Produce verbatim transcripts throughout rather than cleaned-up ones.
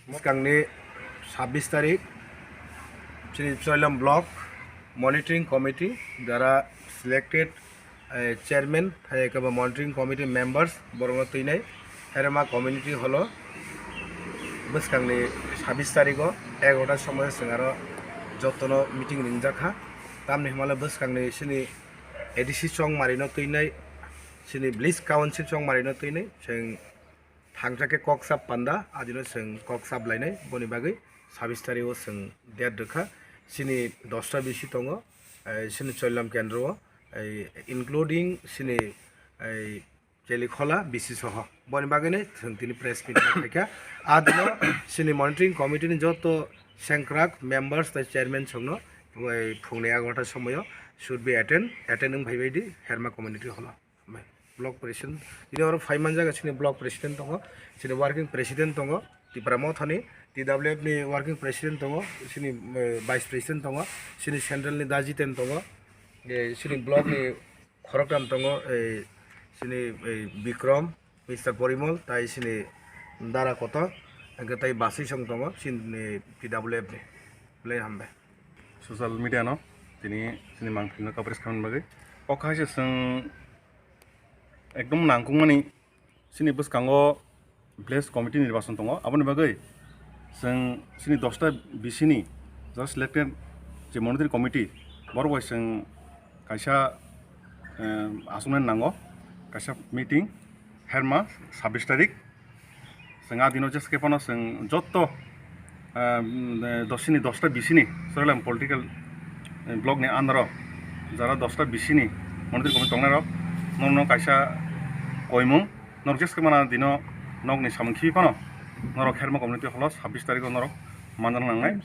Bwskangni sabbish tarik chini Choilam Block Monitoring Committee dara selected, eh, chairman hai khe bo monitoring committee members borokno twinai Herma community hall o bwskangni sabbish tarigo egarota somoyo chwng aro jotono meeting ringjak kha. Tamni hwnmale bwskangni chini A D C chongmarino twinai, chini village council chongmarino twinai chwng thangsa khe kok sap panda, adino chwng kok sap lainai, boni bagwi sabbish tarigo chwng date rwkha. Chini dosta bisi tongo, eh, chini Choilam kendro o, eh, including chini, eh, Chelikhola bisi soho. Boni bagwino chwng tini press meet khaikha. Adino chini monitoring committee ni joto sengkrak members tei chairman chwngno, eh, phungni egarota somoyo should be attend, attend wng phaibaidi Herma community hall o. Block president, tini oro phai manjaga chini block president tongo, chini working president tongo, Tipra Mothani, T W F ni working president tongo, chini, eh, vice president tongo, chini central ni Dajiten tongo, eh, chini block ni khoroktham tongo, eh, chini, eh, Bikrom, Mister Porimol, tai chini Dara Kotor, hwnkhe tai Basisong tongo, chini T W F ni. Belai hambai. Social media no tini chini mangpili no coverage khaimani bagwi. O kha se chwng ekdom nangkukmani chini bwskango village committee nirbachon tongo, aboni bagwi chwng chini dosta bisini just selected je monitoring committee borok bai chwng kaisa, eh, achuknani nango, kaisa meeting Herma sabbish tarik. Chwng a dino jeskhe phano chwng jotto, ah, mm, eh, dos chini dosta bisini Chorilam political, eh, block ni under o jara dosta bisini monitoring committee tongnai rok, norok no kaisa koimung, norok jeskhe mana dino nokni samung khibi phano norok Herma community holo sabbish tarikh o norok manjak nangnai.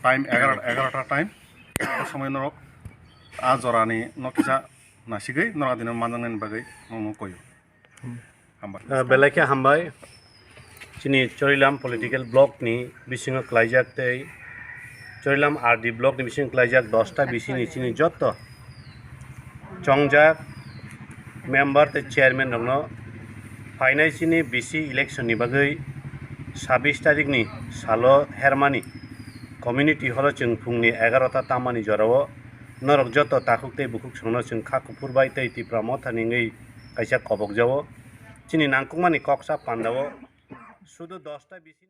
Time egarota, egarota time. O somoi norok a jorani no kisa nasigwi norok a dino manjaknani bagwi norokno koio. Hambai. Ah, belai khe hambai. Chini Chorilam political block ni bisingo klaijak tei Chorilam R D block ni bisingo klaijak dosta bisini chini jotto chongjak member tei chairman rokno phainai chini bisi election ni bagwi sabbish tarikh ni salo Hermani community hall o chwng phungni egarota tammani jorao norok joto takhuk tei bukhuk songno chwng kha kuphur bai tei Tipra Motha ni wngwi kaisa kobokjao. Chini nangkukmani koksa pandao sudo dosta bisi